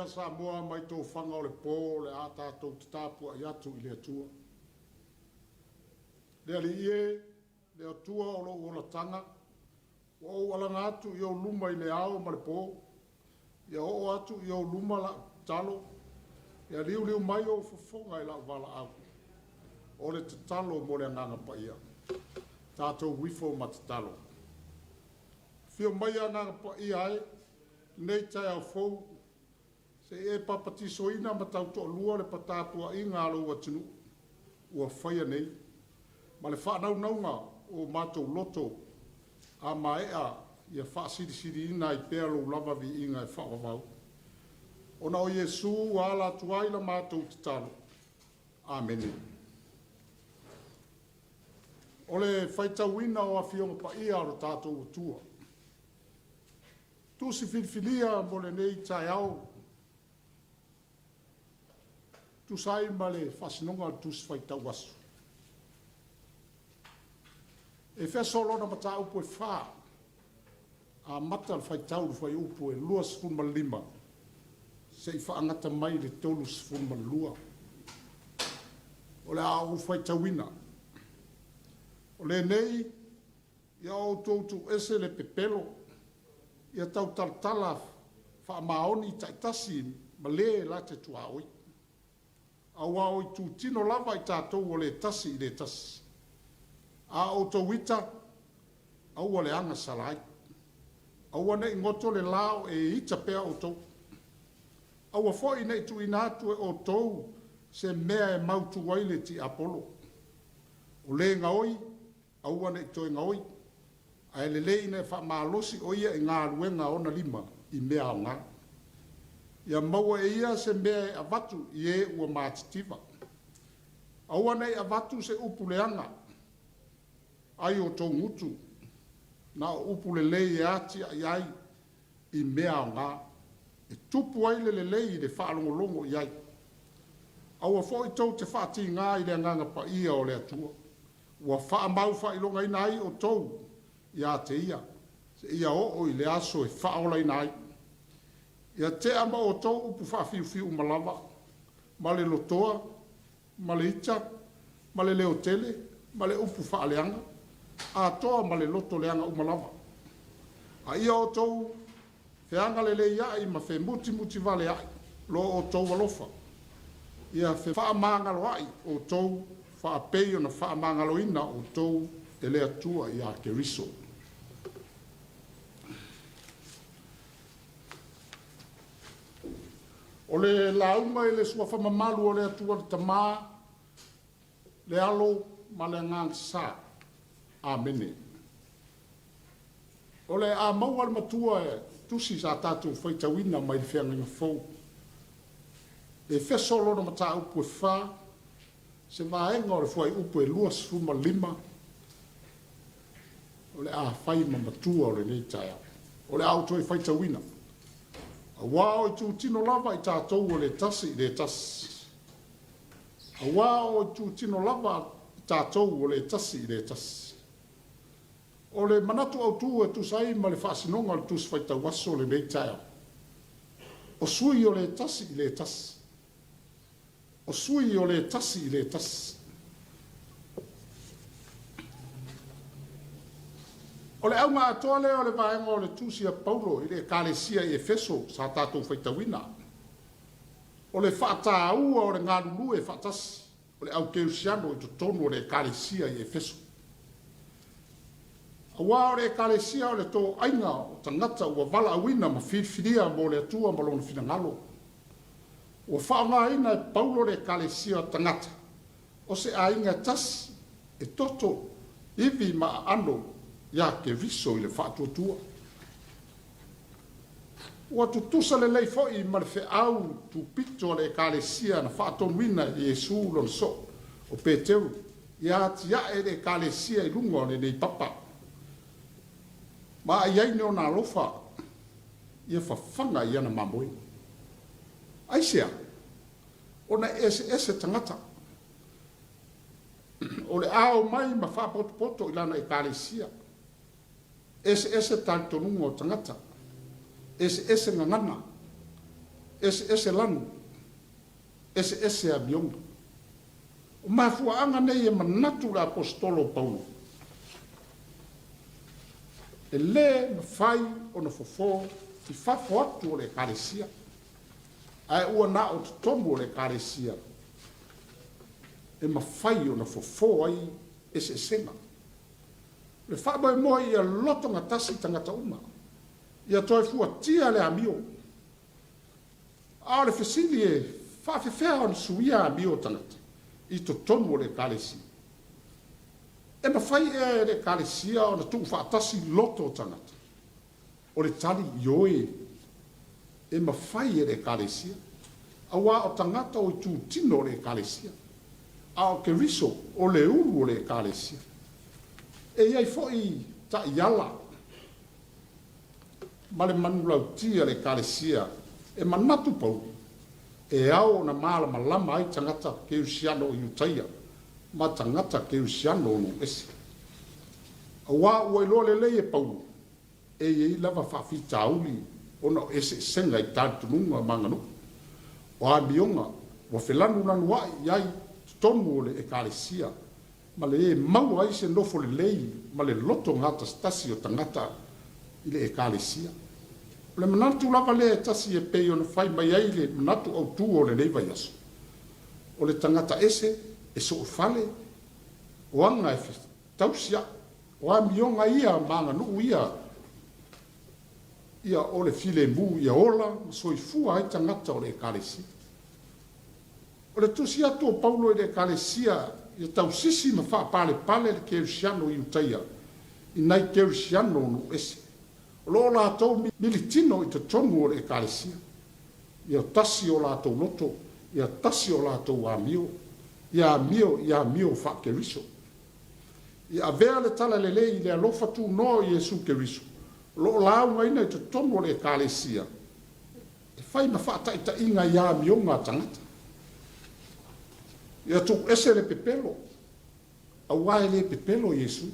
paia Samoa mai tofaga o le po o le a tatou tatapua'i atu i le Atua. Le Alii e, le Atua o lou olataga, ua ou alaga atu i ou luma i le ao ma le po, ia oo atu i ou luma la'u tatalo, ia liuliu mai ou fofoga i la'u valaau. O le tatalo mo le Agaga Paia. Tatou ifo ma tatalo. Afio mai Agaga Paia e, lenei taeao fou, se i e papatisoina ma tautoalua le patapua'iga a lou atunuu ua faia nei, ma le faanaunauga o matou loto a mae'a ia faasilisiliina ai pea lou lava viiga e faavavau. Ona o Iesu ua ala atu ai la matou tatalo. Amene. O le faitauina o Afioga Paia a lo tatou Atua. Tusi filifilia mo lenei taeao, tusa ai ma le faasinoga o le Tusi Faitau Aso. Efeso lona mataupu e 4, amata le faitau i le fuaiupu e 25, se i faagata mai le 32. O le a ou faitauina. O lenei, ia outou tuuese le pepelo, ia tautalatala faamaoni taitasi ma le la te tuaoi. Aua o itutino lava i tatou o le tasi i le tasi. A outou ita, aua le agasala ai. Aua ne i goto le la o e ita pea outou. Aua foi ne i tuuina atu e outou se mea e mautu ai le tiapolo. O le gaoi, aua ne i toe gaoi, ae lelei ina e faamalosi o ia i galuega a ona lima i mea aoga. Ia maua e ia se mea e avatu i e ua matitiva. Aua ne i avatu se upu leaga ai outou gutu, na o upu lelei e atiae ai i mea aoga, e tupu ai le lelei i le faalogologo i ai. Aua foi tou te faatigā i le Agaga Paia o le Atua, ua faamaufaailogaina ai outou ia te ia, seia oo i le aso e faaolaina ai. Ia tea ma outou upu faafiufiu uma lava, ma le lotoa, ma le ita, ma le leotele, ma le upu faaleaga, atoa ma le loto leaga uma lava. A ia outou feagaleleia'i ma femutimutivalea'i lo outou alofa. Ia fefaamagaloa'i outou faapei ona faamagaloina outou e le Atua ia Keriso. O le lauga i le suafa mamalu o le Atua le Tama, le Alo ma le Agaga Sa. Amene. O le a maua le matua e tusi sa tatou faitauina mai le Feagaiga Fou. Efeso lona mataupu e 4, se vaega o le fuaiupu e 25, o le a fai ma matua o lenei taeao. O le a ou toe faitauina. Aua o itutino lava i tatou o le tasi i le tasi. Aua o itutino lava i tatou o le tasi i le tasi. O le manatu autu e tusa ai ma le faasinoga o le Tusi Faitau Aso o lenei taeao, o sui o le tasi i le tasi. O sui o le tasi i le tasi. O le auga atoa lea o le vaega o le Tusi a Paulo i le Ekalesia i Efeso sa tatou faitauina, o le faataua o le galulue faatasi o le au kerisiano i totonu o le Ekalesia i Efeso. Aua o le Ekalesia o le toaiga o tagata ua valaauina ma filifilia mo le Atua ma Lona finagalo. Ua faaaogaina e Paulo le Ekalesia o tagata o se aiga e tasi e toto, ivi ma aano iā Keriso i le faatuatua. Ua tutusa lelei foi ma le feau tupito a le Ekalesia na faatonuina e Iesu lona soo, o Peteru, ia atiae le Ekalesia i luga o lenei papa. Ma a i ai ni ona alofa, ia fafaga i ana mamoe. Aisea? Ona e eseese tagata. O le a omai ma faapotopoto i lana Ekalesia. Eseese talitonuga o tagata. Eseese gagana. Eseese lanu, eseese amioga. O mafuaaga nei e manatu le Aposetolo o Paulo, e lē mafai ona fofo i fafo atu o le Ekalesia, ae ua na o totonu o le Ekalesia e mafai ona fofo ai eseesega. O le faamoemoe ia lotogatasi tagata uma, ia toe fuatia le amio. A o le fesili e faafefea ona suia amio o tagata i totonu o le Ekalesia? E mafai ea e le Ekalesia ona tuufaatasi loto o tagata? O le tali, ioe, e mafai e le Ekalesia, auā o tagata o itutino o le Ekalesia, a o Keriso o le ulu o le Ekalesia. E i ai foi taiala ma le manulauti a le Ekalesia e manatu Paulo e ao ona malamalama ai tagata kerisiano o Iutaia ma tagata kerisiano o nuu ese. Auā ua iloa lelei e Paulo e i ai lava faafitauli ona o eseesega i talitonuga ma aganuu, o amioga ua felanulanua'i i ai totonu o le Ekalesia ma le maua ai se nofo lelei ma le loto gatasitasi o tagata i le Ekalesia. O le manatu lava lea e tasi e pei ona fai mai ai le manatu autū o lenei vaiaso, o le tagata ese e soofale, o aga e tausia'i, o amioga ia ma aganuu ia, ia o le filemu ia ola ma soifua ai tagata o le Ekalesia. O le tusi atu o Paulo i le Ekalesia ia tausisi ma faapalepale le kerisiano i Iutaia i nai kerisiano o nuu ese o lo o latou militino i totonu o le Ekalesia, ia tasi o latou loto, ia tasi o latou amio, ia amio i amio faa-Keriso. Ia avea le talalelei i le alofa tunoa o Iesu Keriso o lo o laugaina i totonu o le Ekalesia e fai ma faataitaiga i amioga a tagata. Ia tuuese le pepelo, auā e le pepelo Iesu.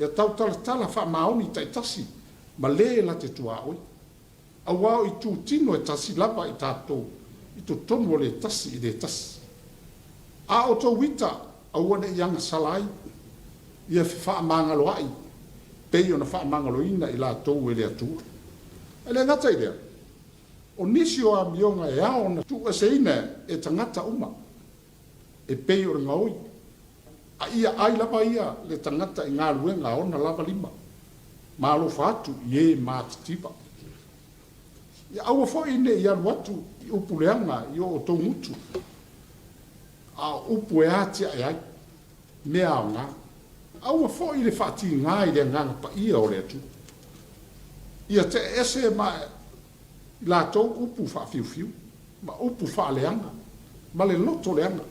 Ia tautalatala faamaoni taitasi ma lē la te tuaoi, auā o itutino e tasi lava i tatou i totonu o le tasi i le tasi. A outou ita, aua ne i agasala ai, ia fefaamagaloa'i pei ona faamagaloina i latou e le Atua. E le gata i lea, o nisi o amioga e ao ona tuueseina e tagata uma, e pei o le gaoi, a ia ai lava ia le tagata i galuega a ona lava lima, ma alofa atu i e matitiva. Ia aua foi ne i alu atu i upu leaga i o outou gutu, a o upu e atiae ai mea aoga. Aua foi le faatiga i le Agaga Paia o le Atua. Ia te'e ese ma i latou upu faafiufiu ma upu faaleaga ma le loto leaga,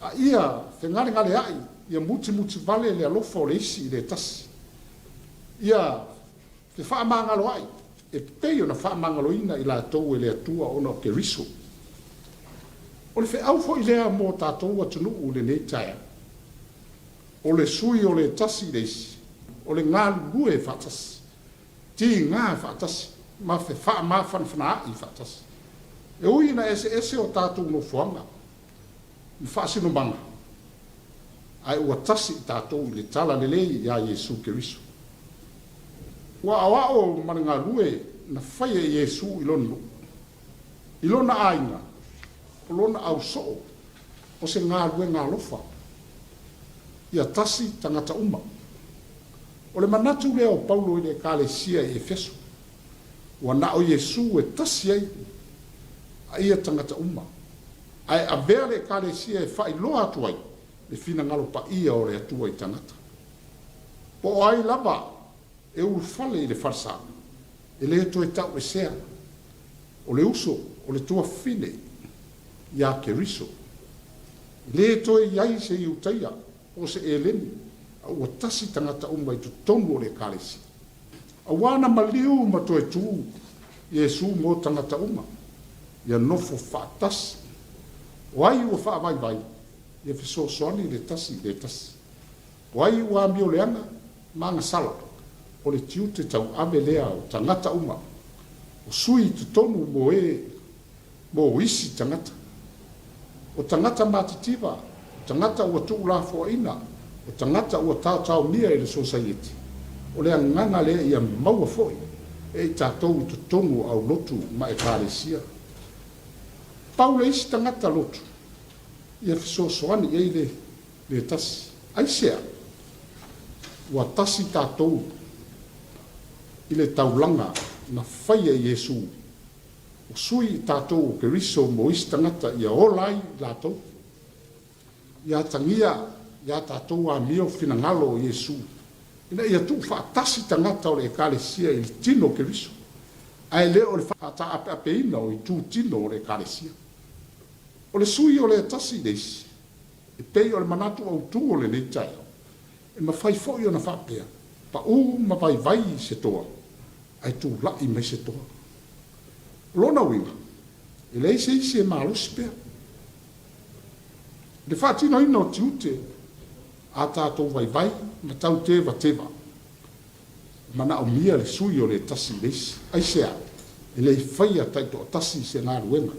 a ia fegalegalea'i, ia mutimutivale le alofa o le isi i le tasi, ia fefaamagaloa'i e pei ona faamagaloina i latou e le Atua ona o Keriso. O le feau foi lea mo tatou atunuu i lenei taeao, o le sui o le tasi i le isi, o le galulue faatasi, tiga faatasi ma fefaamafanafanaai faatasi. E ui ina eseese o tatou nofoaga ma faasinomaga, ae ua tasi i tatou i le talalelei iā Iesu Keriso. Ua aoao ma le galue na faia e Iesu i lona nuu, i lona aiga, o lona ausoo, o se galuega alofa, ia tasi tagata uma. O le manatu lea o Paulo i le Ekalesia i Efeso, ua na o Iesu e tasi ai a ia tagata uma, ae avea le Ekalesia e faailoa atu ai le finagalo paia o le Atua i tagata. Po o ai lava e ulufale i le falesa, e le toe tauesea, o le uso, o le tuafafine iā Keriso. E le toe i ai se Iutaia po o se Eleni, a ua tasi tagata uma i totonu o le Ekalesia. Auā na maliu ma toe tū Iesu mo tagata uma, ia nofo faatasi. O ai ua faavaivai, ia fesoasoani le tasi i le tasi. O ai ua amio leaga ma agasala, o le tiute tauave lea o tagata uma. O sui i totonu mo e mo isi tagata. O tagata matitiva, o tagata ua tuulafoaina, o tagata ua taotaomia e le sosaieti, o le agaga lea ia maua foi e i tatou i totonu o aulotu ma ekalesia. Pau le isi tagata lotu, ia fesoasoani i ai le le tasi. Aisea? Ua tasi tatou i le taulaga na faia e Iesu, o sui i tatou o Keriso mo isi tagata ia ola ai latou. Ia atagia ia tatou amio finagalo o Iesu, ina ia tuufaatasi tagata o le Ekalesia i le tino o Keriso, ae le o le faataapeapeina o itu tino o le Ekalesia. O le sui o le tasi i le isi, e pei o le manatu autu o lenei taeao, e mafai foi ona faapea, pau ma vaivai se toa, ae tulai mai se toa. O lona uiga, e leai se isi e malosi pea. I le faatinoina o tiute a tatou vaivai ma tau tevateva, e manaomia le sui o le tasi i le isi. Aisea? E le faia taitoatasi se galuega,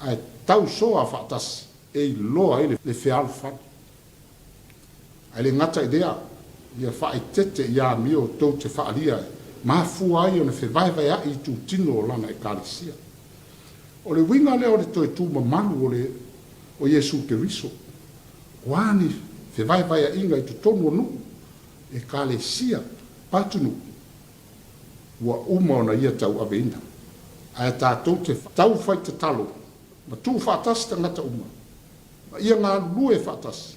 ae tausoa faatasi e iloa ai le fealofani. Ae le gata i lea, ia faaeteete i amio tou te faaalia e mafua ai ona fevaevaea'i itutino o Lana Ekalesia. O le uiga lea o le toe tu mamalu o le o Iesu Keriso. O a ni fevaevaea'iga i totonu o nuu, ekalesia, atunuu, ua uma ona Ia tauaveina. Ae tatou te taufai tatalo ma tuufaatasi tagata uma, ma ia galulue faatasi,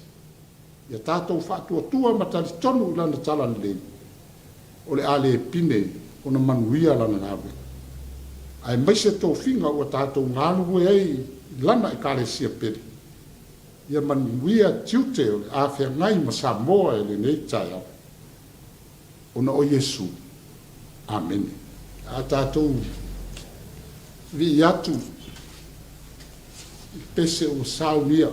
ia tatou faatuatua ma talitonu i Lana talalelei, o le a le pine ona manuia Lana galuega, aemaise tofiga ua tatou galulue ai i Lana Ekalesia pele. Ia manuia tiute o le a feagai ma Samoa i lenei taeao, ona o Iesu. Amene. A tatou vii atu i pese ua saunia.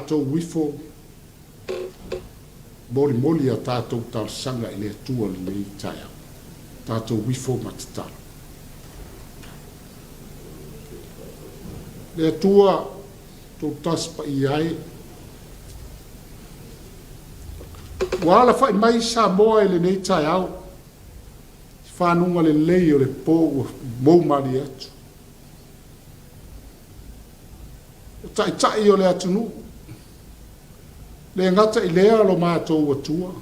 Tatou ifo molimoli a tatou talosaga i le Atua i lenei taeao. Tatou ifo ma tatalo. Le Atua Toatasi paia e, ua alafai mai Samoa i lenei taeao, i fanuga lelei o le po ua moumalie atu. O taitai o le atunuu, le gata i lea lo matou Atua,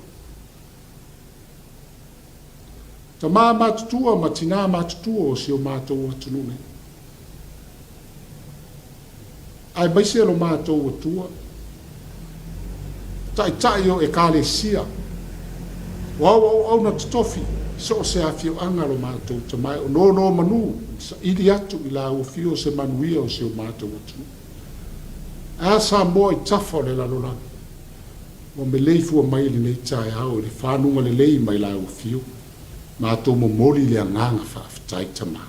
tamā matutua ma tinā matutua o si o matou atunuu nei, aemaise lo matou Atua, taitai o Ekalesia, o au auauna totofi i so o se afioaga lo matou Tama e o nonomanu saili atu i lau afio se manuia o si o matou atunuu. Ae a Samoa i tafa o le lalolagi, ua meleifua mai i lenei taeao i le fanuga lelei mai lau afio, matou momoli le agaga faafetai Tama.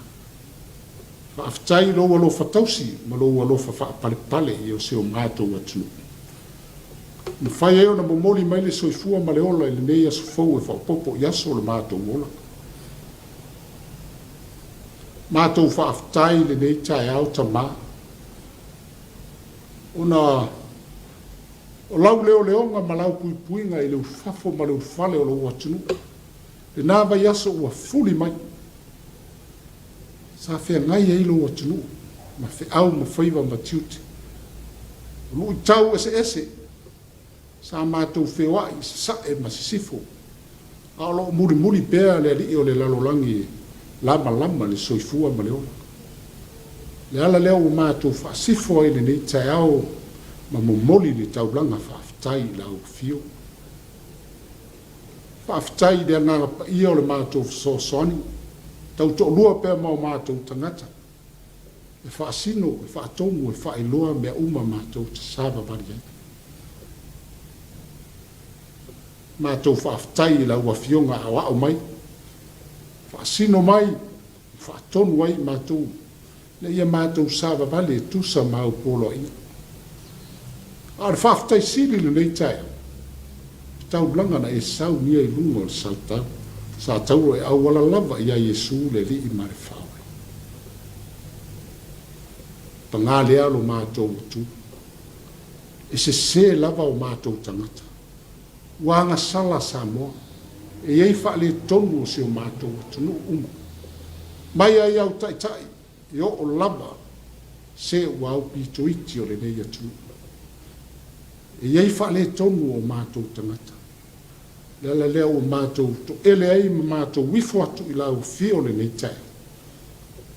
Faafetai i lou alofa tausi ma lou alofa faapalepale i o si o matou atunuu. Mafai ai ona momoli mai le soifua ma le ola i lenei aso fou e faaopoopo i aso o le matou ola. Matou faafetai i lenei taeao Tama, ona o lau leoleoga ma lau puipuiga i le ufafo ma le ulufale o lou atunuu. Lena vaiaso ua fuli mai, sa feagai ai lou atunuu ma feau ma faiva ma tiute. O luitau eseese sa matou feoai i sasae ma sisifo, a o lo o mulimuli pea le alii o le lalolagi e lamalama le soifua ma le ola. Le ala lea ua matou faasifo ai lenei taeao ma momoli le taulaga faafetai i lau afio. Faafetai i le agaga paia o le matou fesoasoani, tautoalua pea ma o matou tagata, e faasino, e faatonu, e faailoa mea uma matou te savavali ai. Matou faafetai i lau Afioga aoao mai, faasino mai, faatonu ai matou, ina ia matou savavali e tusa ma au poloaiga. A o le faafetai sili i lenei taeao, o taulaga na e saunia i luga o le sautau, sa taua e auala lava ia Iesu le Alii ma le Faaola. Paga lea lo matou Atua, e sese lava o matou tagata. Ua agasala Samoa, e i ai faaletonu o si o matou atunuu uma. Mai ai au taitai e oo lava se ua aupito iti o lenei atunuu. E i ai faaletonu o matou tagata. Le ala lea ua matou toele ai ma matou ifo atu i lau afio lenei taeao,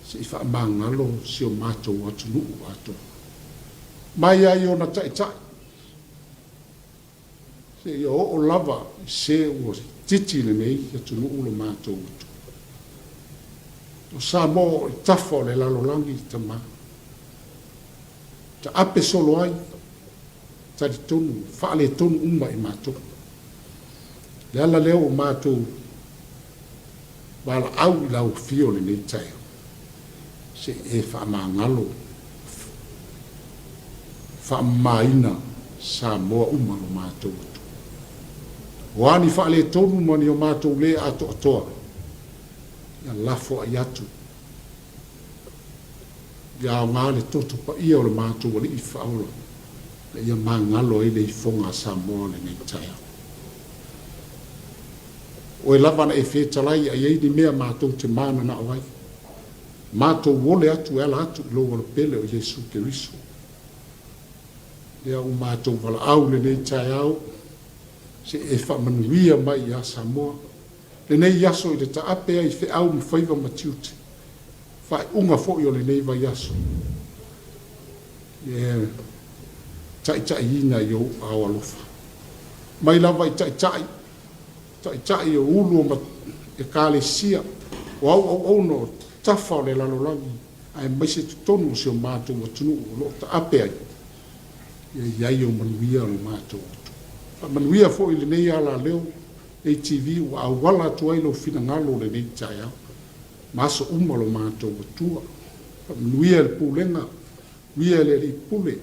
se i faamagalo si o matou atunuu atoa. Mai ai ona taitai, seia oo lava i se ua titi lenei atunuu lo matou atunuu. O Samoa o i tafa o le lalolagi Tama, taape solo ai, talitonu, faaletonu uma i matou. Le ala lea ua matou valaau i lau afio lenei taeao, se i e faamagalo, faamamaina Samoa uma lo matou atunuu. O a ni faaletonu ma ni o matou le atoatoa, ia lafoai atu, ia aoga le toto paia o le matou Alii Faaola, ina ia magalo ai le ifoga a Samoa lenei taeao. Oe lava na e fetalai a i ai ni mea matou te mananao ai, matou ole atu e ala atu i lou alopele o Iesu Keriso. Lea ua matou valaau lenei taeao, se e faamanuia mai ia Samoa lenei aso i le taape ai feau ma faiva ma tiute, faaiuga foi o lenei vaiaso, e taitaiina i ou ao alofa. Mai lava i taitai, taitai o ulu o ekalesia, o au auauna o tafa o le lalolagi, aemaise totonu o si o matou atunuu o lo o taape ai, ia i ai o manuia lo matou atunuu. Faamanuia foi i lenei alaleo, ATV ua auala atu ai lou finagalo lenei taeao, ma aso uma lo matou Atua. Faamanuia le pulega, manuia le alii pule,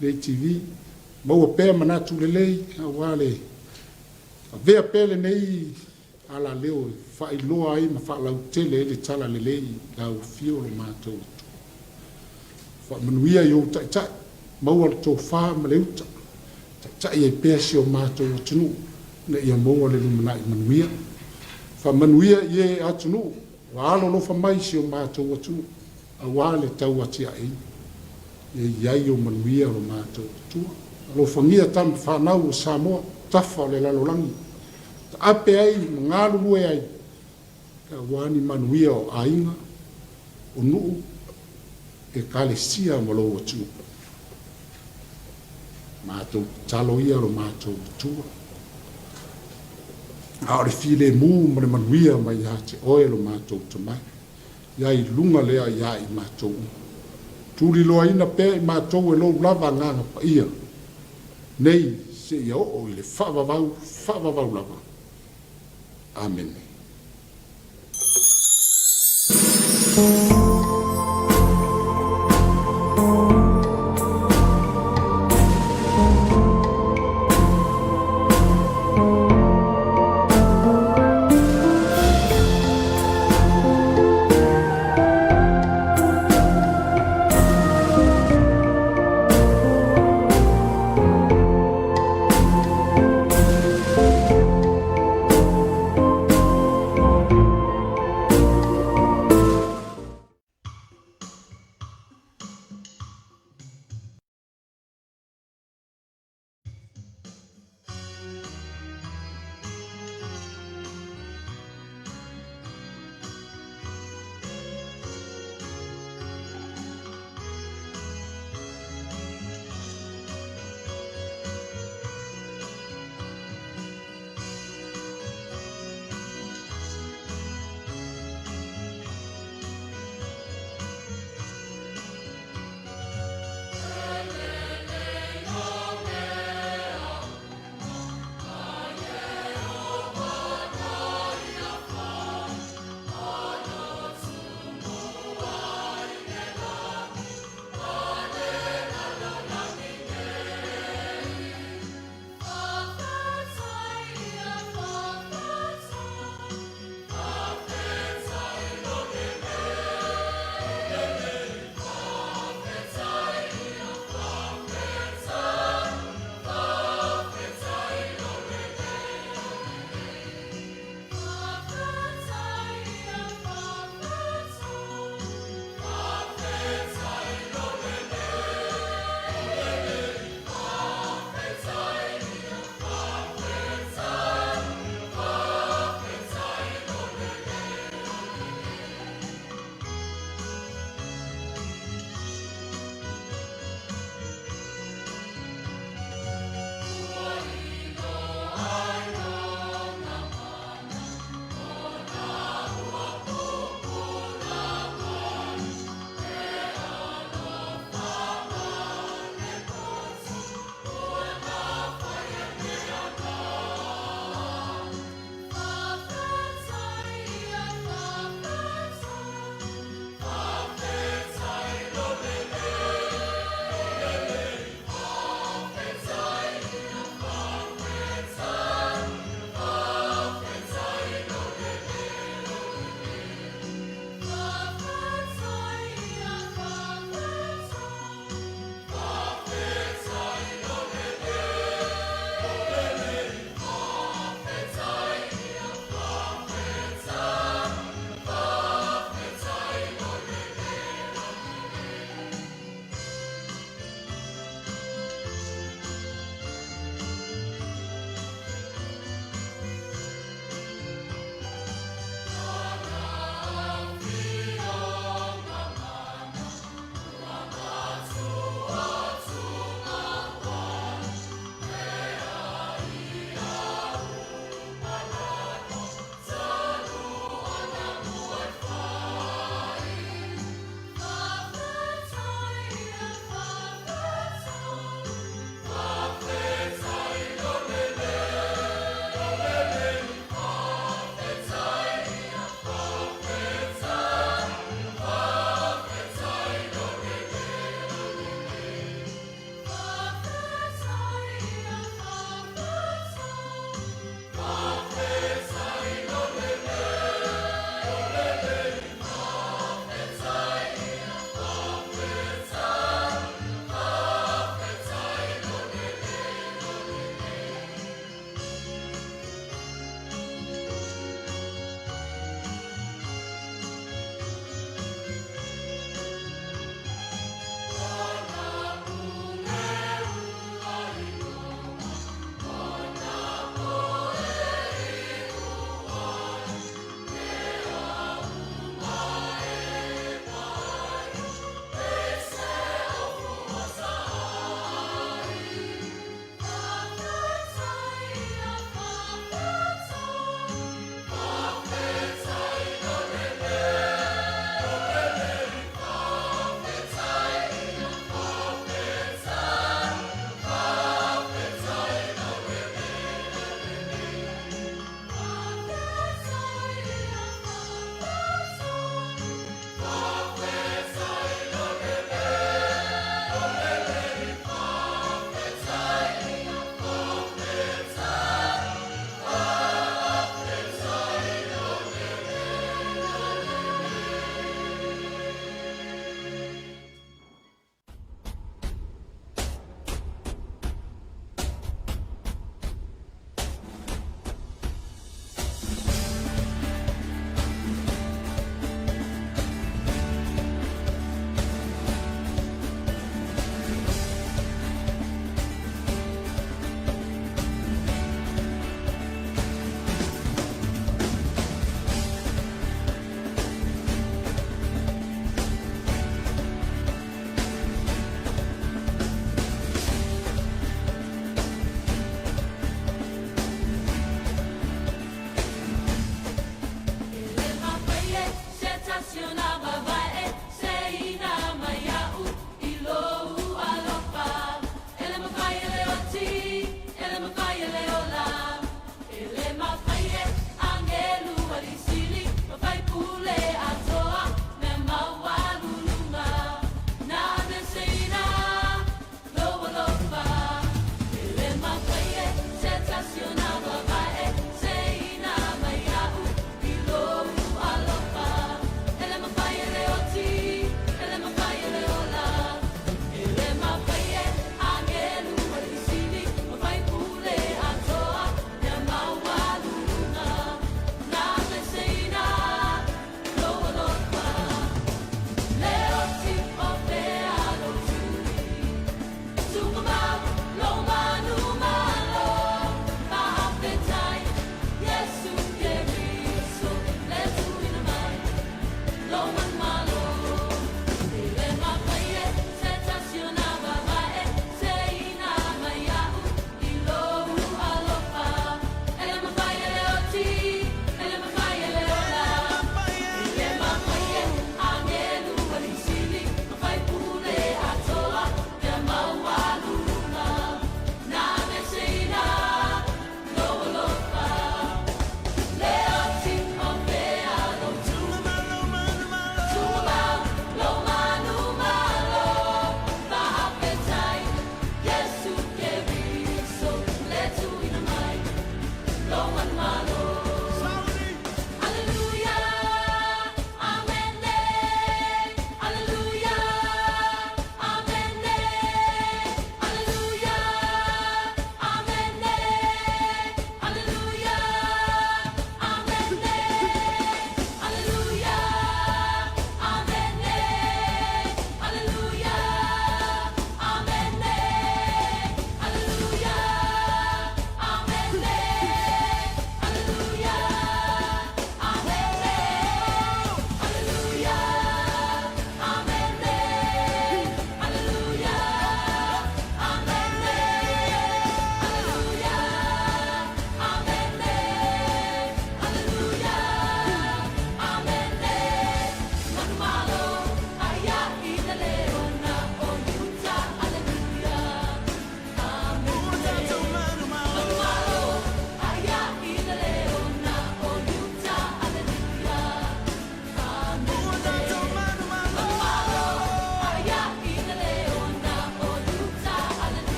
le ATV, Maua pea manatu lelei aua le avea pea lenei alaleo e faailoa ai ma faalautele ai le talalelei i lau afio lo matou Atua. Faamanuia i ou taitai, maua le tofa ma le uta, taitai ai pea si o matou atunuu ina ia maua le lumanai manuia. Faamanuia i e atunuu ua alolofa mai i si o matou atunuu aua le tauatiaeina. Ia i ai ou manuia lo matou Atua. Alofagia tama fanau a Samoa, tafa o le lalolagi, taape ai ma galulue ai aua ni manuia o aiga, o nuu, ekalesia ma lou atunuu. Matou tatalo ia lo matou Atua, a o le filemu ma le manuia mai ia te Oe lo matou Tamai, ia i luga lea ia i matou uma. Tuliloaina pea i matou e lou lava Agaga Paia, nei seia oo i le faavavau, faavavau lava. Amene.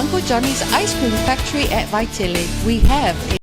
Uncle Johnny's Ice Cream Factory at Vaitele. We have a